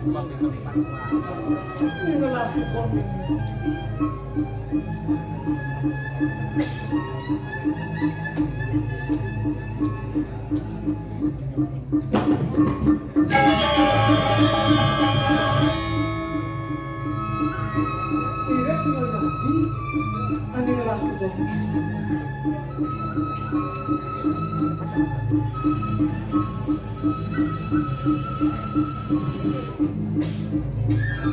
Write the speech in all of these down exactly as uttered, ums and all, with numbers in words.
Ini lah si Komeng. Ini punya jadi. Ini lah si Komeng.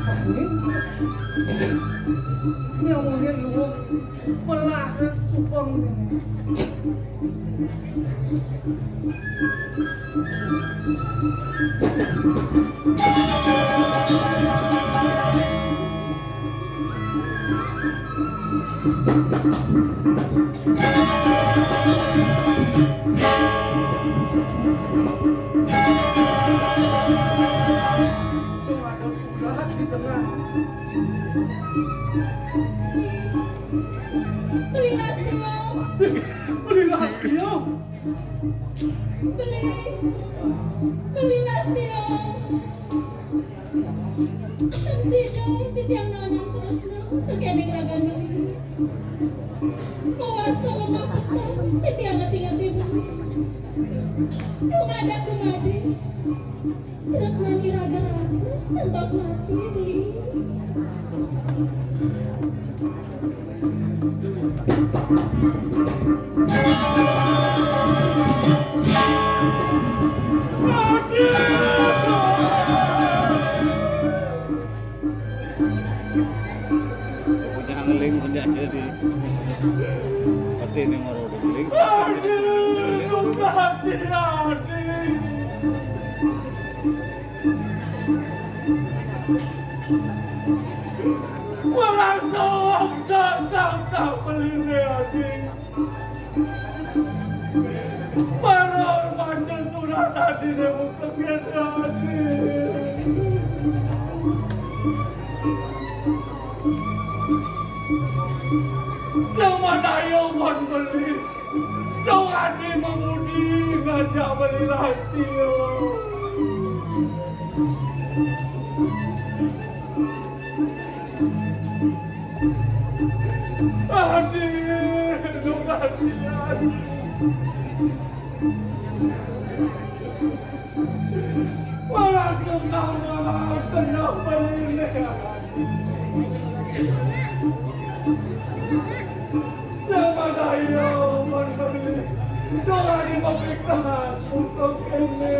Angin. Ini yang mau dia luwung. Melah, sukon ini. Tuh ada surat di tengah. Beli Lastio. Beli Lastio. Beli. Beli Lastio. Sidang titiang naon terus, no. Kening raga beli. Mawas kalau mapet, no. Titiang hati-hati, beli. Dumadi, dumadi. Terus nanti raga-raga, tentos mati, beli. Punya ngeling, punya jadi. Seperti ini mau ngeling. Aduh, hati-hati. Wala sawang sadang tak peline, adi. Maror maca surat adine buka kene, adi. Sing madayo pon beli. Dong adi mamudi ngajak beli Lastio. Adi, dong adi, adi. Malah sungkawa kenapa ini? Sama daya membeli doa di pemerintahan untuk ini.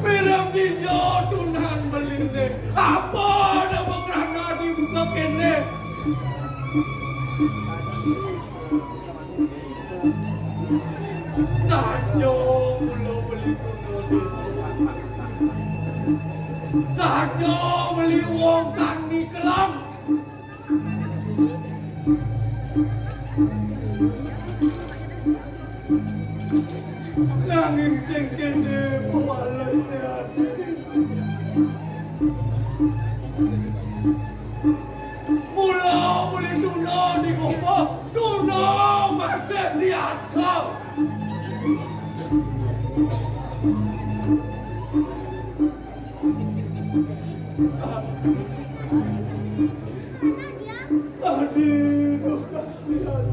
Mirip dia tunan beline. Apa nama kerana dibuka kene? Saja mula beli guna desa. Saja beli wong tani kelang. Nanging sing kene pawales ati. Mula beli tuna di kopo, tuna masih diatur. Adi, kasihan.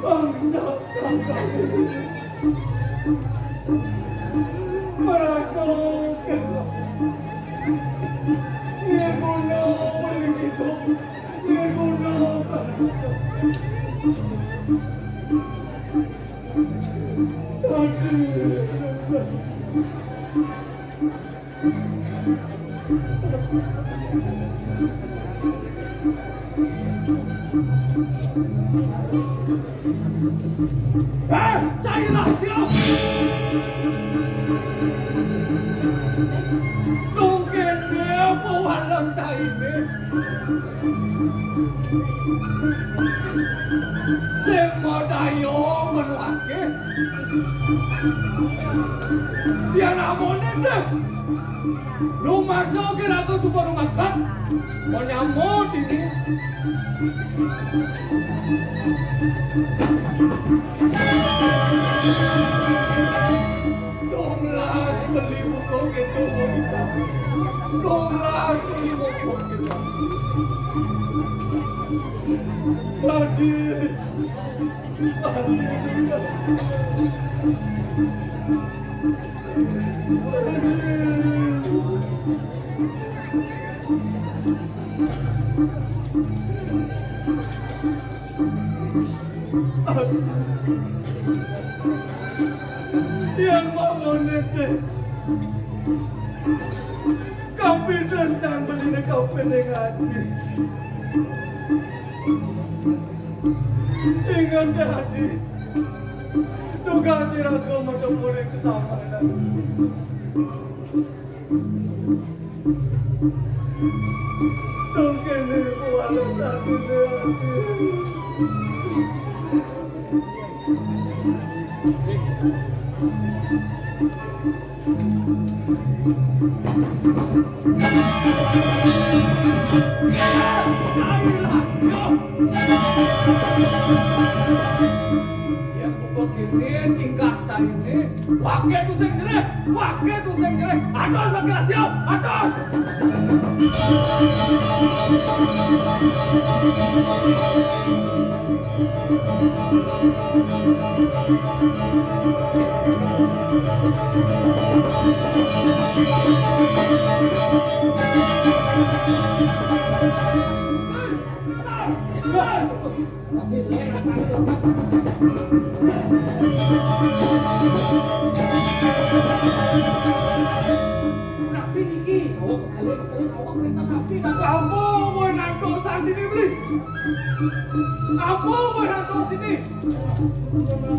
Bangsa kakak. Merasa kena. Nirguna beli hidup. Nirguna bangsa. Eh, cailah dia. Tungkene apa walas caine? Sing madaya menuake Yan amoné dé. Lumarsa ké Ratu Sukono makan. Monyamon dini. Dong las beli buku gitu. Dong las beli buku gitu. Tadi. Yang mau monet deh. Kapidas dan beli deh kau pendek hati. Ingat hati. Duga sira kau mau tempurin kesamaan. Dong kéné kuwales atiné ati. Yén buka kéné tingkah cainé, waké ku sing jerih, waké ku sing jerih. Atos, waké rasio, atos. Napi niki? Awak kekelip-kelip, awak minta napi, Datuk? Apa kowe ngantuk sang dini beli? Apa kowe ngantuk sini?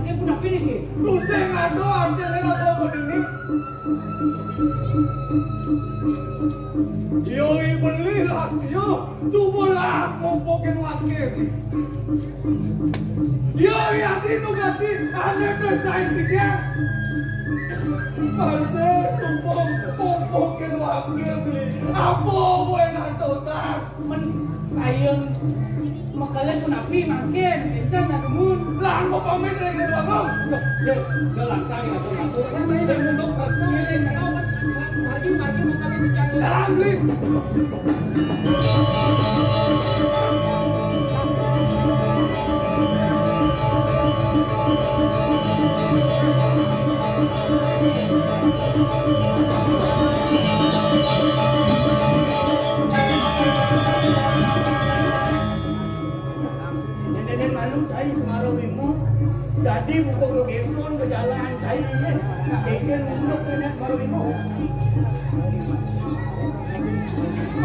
Ibu napi niki? Tusing ada anjir apa kowe ini? Yo, beli las yo. Tubuh las ngompokin wakil. Yo, yakin tu gati, ane tes sain tiga. Masih tubuh ngompokin wakil beli. Apa kowe nak dosa? Men ayam makale pun api mangkin, enten nak dumun. Lah, mau pamit dari Dek Bagong. Yo, yo, yo, lantai aja masuk. Kan main dari Dek Bagong, pas nang sing tahu kan. Maju, maju, makale dicari. Jalan, beli. Nenek malu cai Semarang Imo. Jadi buka ke Geson ke jalan cai ini. Nak bikin unduk nenek Semarang Imo.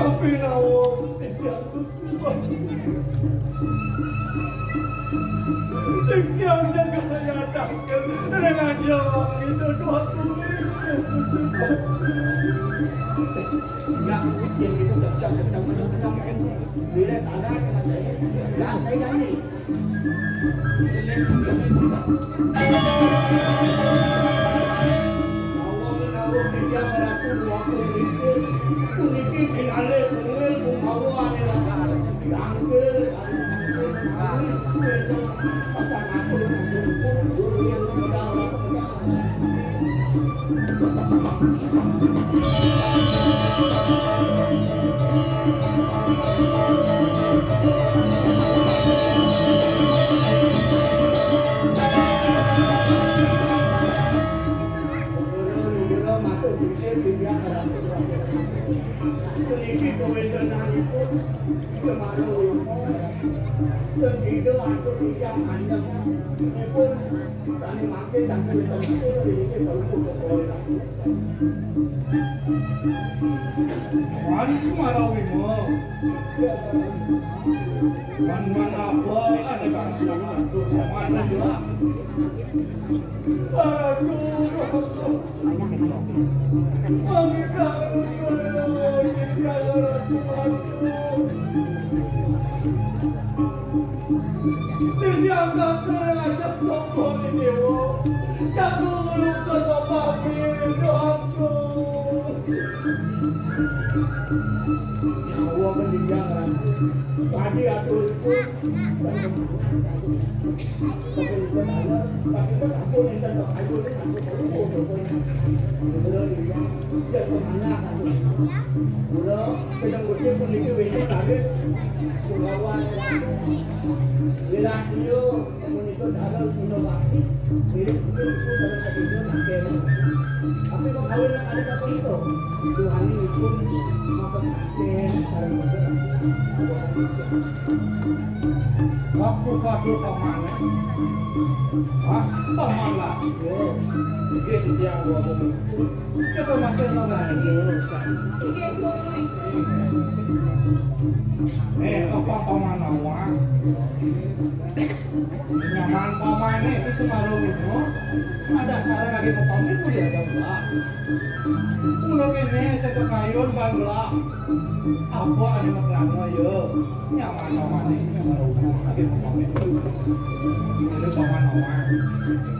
Tapi nawang tidak. Tinggal jaga saya tangkil dengan jawa itu dua puluh. Enggak mungkin itu kerja kita menang-menang. Bila salah kena saya. Enggak saya nih. Awak menawa kerja beratur waktu itu. Kuniki sing alih kuil pungkawa ane. Tangkil. Puniki kawéntenanipun Semana Wima. Ten sida antuk titiang mandeg. Ipun sané mangkin dangke wénten ipun puniki kawénten. Wan Semana Wima. Wan, wan apa ané banget atur Semana Wima? Aduh. Yang kata ngajak tokoh ni dewa. Yang nulung ke tokoh ni, doaku. Awak kan dibilang kan. Tadi atur itu. Tapi kok kawin nang adik apa itu? Tuhan ini pun makan akhir. Waktu kado paman. Wah, paman lah. Dia dia gua mau. Kita masih mau lagi. Eh, apa paman awak? Nyaman paman nih, itu semalam itu. Ada saran lagi mau pamit, kuliah jauh lah. Ulo kene saya kekayun ban belah. Apa ada maklangnya ya? Nyaman paman nih, nyaman rumah lagi mau pamit. Ini paman paman.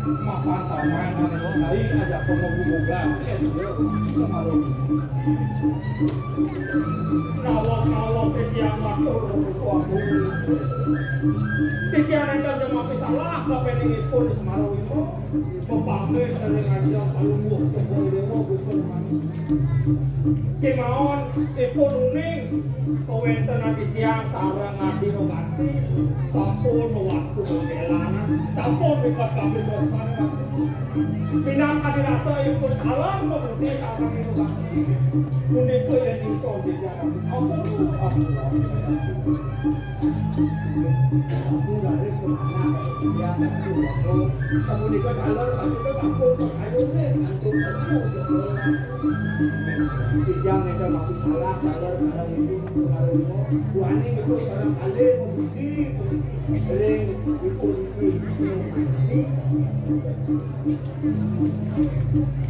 Mapan paman, ane sai aja kamu bubugan. Semalam. Nawa-nawa titiang matur, Ratu Agung. Titiang enten jeng mapi salah kapeningipun Semar Wima. Pepamit ring Ajeng Palungguh Cokor Dewa bukan manusia. Kemawon ipun uning kawentenan titiang sareng Adi Roganti sampun mawastu pangelanan, sampun mikat kami terus. Pinangka dirasa ipun alam pemudi sareng ipun bakti. Punika yen nyuto di jalan. Ampun, ampun, ampun. Aku garis kemana? Dia aku, aku. Kamu di kota lor, aku tuh aku, ayo nih, nanti aku. Kijang itu maksud salah, kalau kalau itu, kalau itu, buahnya itu orang kali, pemudi, ring, itu, itu, itu.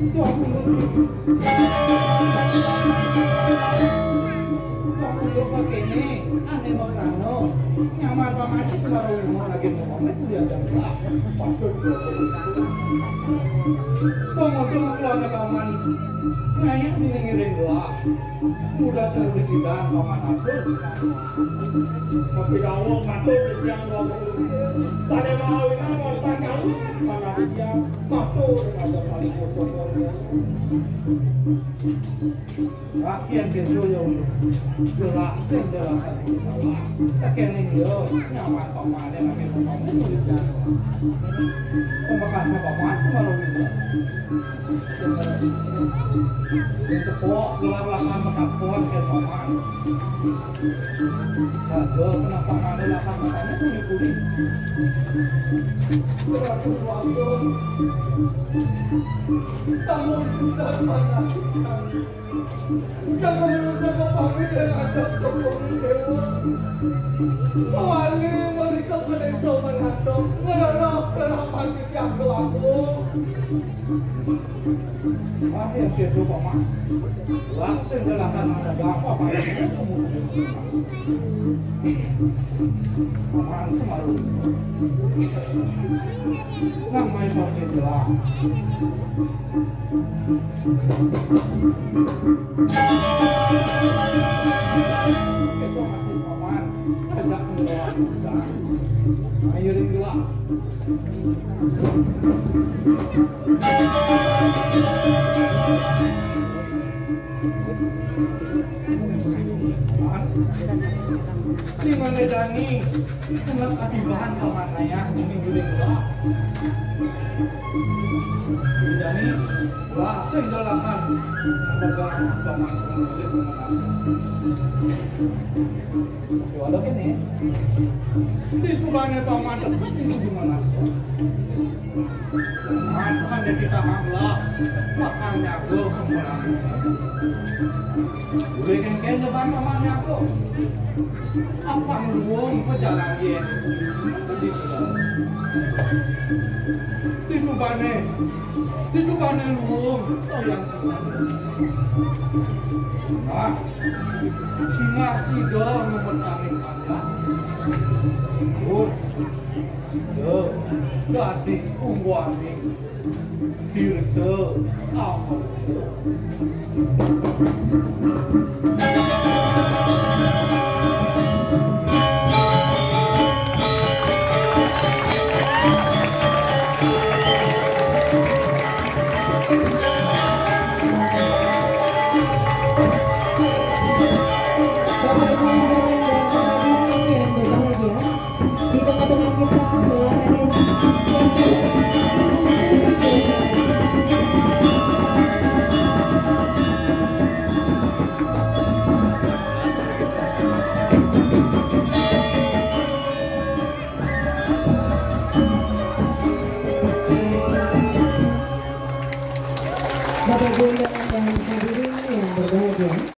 Itu aku ngerti. Itu aku ngerti kene, ane mau rano. Nyaman pamane semaro umur lagi mau pamit kuliah jam lah. Patut gua. Penguntung keluarnya paman. Ngayah di ngiring gelah. Mudah seru dikidan paman atur. Tapi dawuh matur titiang dua puluh. Sane mahawinan wonten kalih mana titiang matur pada paling pokok. Rakyat gitu ya. Jelas sing jelas salah. Tekening yo nyaman pamane lagi pamane. Pemekasnya paman semalam itu. Cepok, gelar langan mekapon, ya, paman. Saja, kenapa ada langan mekapon, kuli-kuli? Berarti waktu sampun sudah mana? Jangan menyusahkan kami dan ada kembali dewa. Wali mereka pada sopan asal, ngerarap kerapan di tiang doaku. Akhir dia coba mah. Langsung gerakan ada apa, Pak? Langsung baru. Nang main pakai gelang. Kita masih paman. Ajak mendoa kita. Ayo ring gelang. Di mana Dani? Kenapa di bahan paman ayah ini gede gelah? Dani, lah, sing galakan. Ada bahan paman, paman, paman. Walau ini, di sulane paman dekat di mana? Mantan jadi tahan lah, makanya gue kembali. Gue kengken depan paman aku. Apa luwung pejalan dia? Di sulane, di sulane luwung, oh yang sulane. Nah, singa sida ngemetani panjang. Pun, Sida dadi ungguhing tirta amarta. Bapak Ibu undangan dan para hadirin yang berbahagia, di tengah-tengah kita telah hadir Bapak Ibu undangan dan hadirin yang berbahagia.